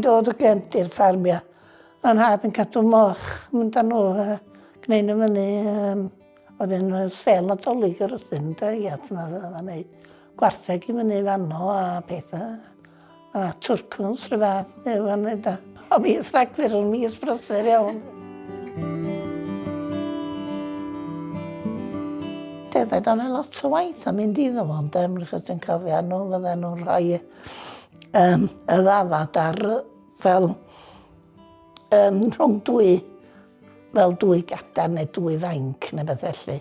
dod o gefndir ffarmio. O'n nhad yn cadw moch, mynd â nhw, uh, gwneud nhw fyny, um, oedd yn sel Nadolig yr ydyn, ynde, ia, ti'n meddwl, oedd o'n neud gwartheg i fyny fanno a pethau, a twrcwns rhyw fath, neu fan hynna. O mis Rhagfyr yn mis brysur iawn. Defaid, o'n lot o waith am mynd iddo fo, ynde, achos ti'n cofio nhw, fydden nhw'n rhoi um, y ddafad ar fel um, rhwng dwy, fel dwy gadair neu dwy fainc neu beth felly.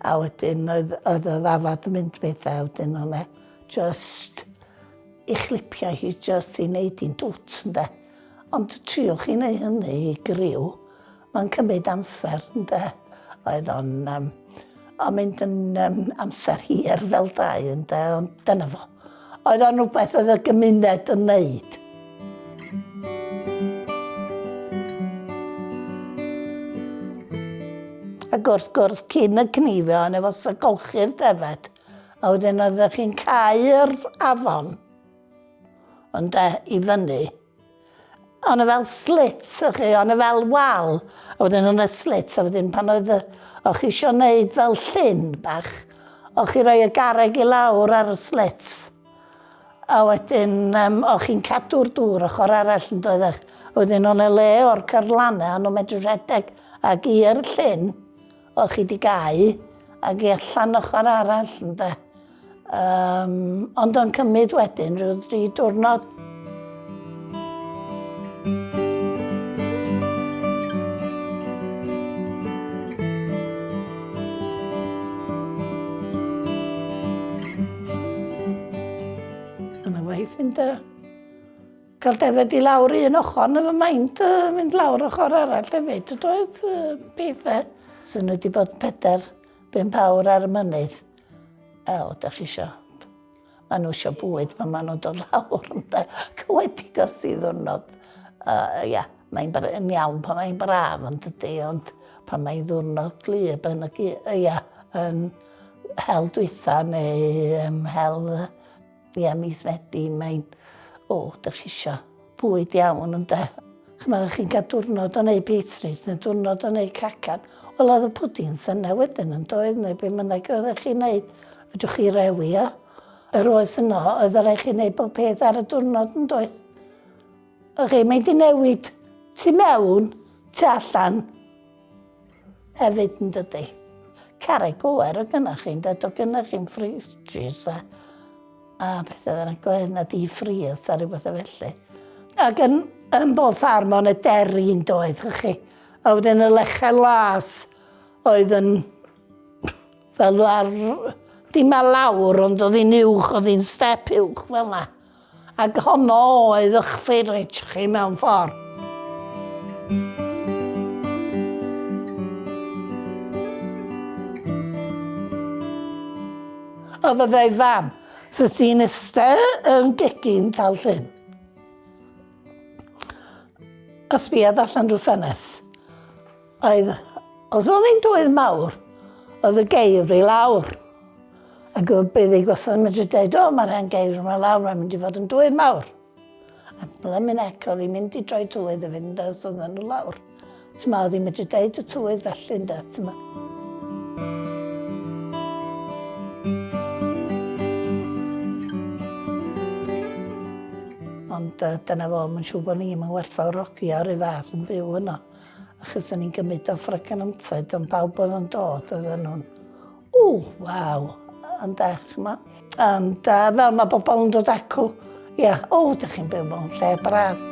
A wedyn oedd, oedd y ddafad yn mynd bethau, a wedyn o'n e just i chlipio hi just i wneud hi'n dwt, ynde. Ond triwch i wneud hynny i griw, mae'n cymryd amser, ynde. Oedd o'n um, o'n mynd yn um, amser hir fel dau, ynde, ond dyna fo. Oedd o'n rhywbeth oedd y gymuned yn wneud. Ac wrth gwrs, cyn y cnifio, o'n efo golchi'r defed, a wedyn oeddech chi'n cau'r afon, ynde, i fyny. O'n fel slit, ych chi, o'n fel wal, a wedyn o'n slit, a wedyn pan oedd, o'ch chi eisiau gwneud fel llyn bach, o'ch chi rhoi y garreg i lawr ar y slit. A wedyn, um, o'ch chi'n cadw'r dŵr ochr arall yn doeddech. A wedyn o'n e le o'r cyrlannau, o'n nhw'n medru rhedeg ac i'r llyn, o'ch chi di gau, ac i allan ochr arall, ynde. Um, ond o'n cymryd wedyn rhyw dri diwrnod. Yna waith yn dy. Cael defed i lawr un ochr, na fy maint mynd lawr ochr arall hefyd. Doedd pethau. Sy'n wedi bod pedair, bump awr ar y mynydd. O, da chi isio. Maen nhw eisiau bwyd pan maen nhw'n dod lawr, ynde. Cywedig os di ddwrnod. Uh, ia, mae'n yn iawn pan mae'n braf yn dydy, ond pan mae'n ddwrnod glyb yn y, ia, yn hel dwytha neu um, hel ia, mis Medi, mae'n, o, da chi isio bwyd iawn, ynde. Chymod, chi'n cael diwrnod o wneud beetroots neu diwrnod o wneud cacan. Wel, oedd y pwdins yna wedyn yn doedd, neu be bynnag oeddech chi'n wneud. Fedrwch chi rewi o. Yr oes yno, oedd o rhaid chi wneud bob peth ar y diwrnod yn doedd. Oce, mae di newid tu mewn, tu allan hefyd yn dydy. Carreg oer o gynnach chi'n dod o gynnach chi'n ffridges a a pethau fel yna, gwedd na di ffries a rhywbeth felly. Ac yn, yn bob ffarm o'n y deri'n doedd, chi. A wedyn y lechau las oedd yn fel ar, dim ar lawr, ond oedd hi'n uwch, oedd hi'n step uwch fel yna. Ac honno oedd eich ffyrrit chi mewn ffordd. Oedd y ddau fam, so ti'n eistedd yn gegin tal llyn. A sbiad allan drwy ffenest. Oedd, os oedd hi'n dwydd mawr, oedd y geifr i lawr. Ac oedd bydd ei gwasanaeth medru dweud, o, mae'r hen geifr yma lawr, mae'n mynd i fod yn dwydd mawr. A blymin ec, oedd hi'n mynd i droi tywydd y fynd os oedden nhw lawr. Ti'n ma, oedd hi'n medru deud y tywydd felly, ynde, ti'n ma. Ond uh, dyna fo, mae'n siŵr bod ni'n werthfawrogi ar ei fath yn byw yno. Achos o'n i'n gymryd o ffragananted, ond pawb oedd yn dod, oedden nhw'n, o, waw, ynde, ch'mo'. Ond uh, fel mae bobl yn dod acw, ia, o, dych chi'n byw mewn lle braf.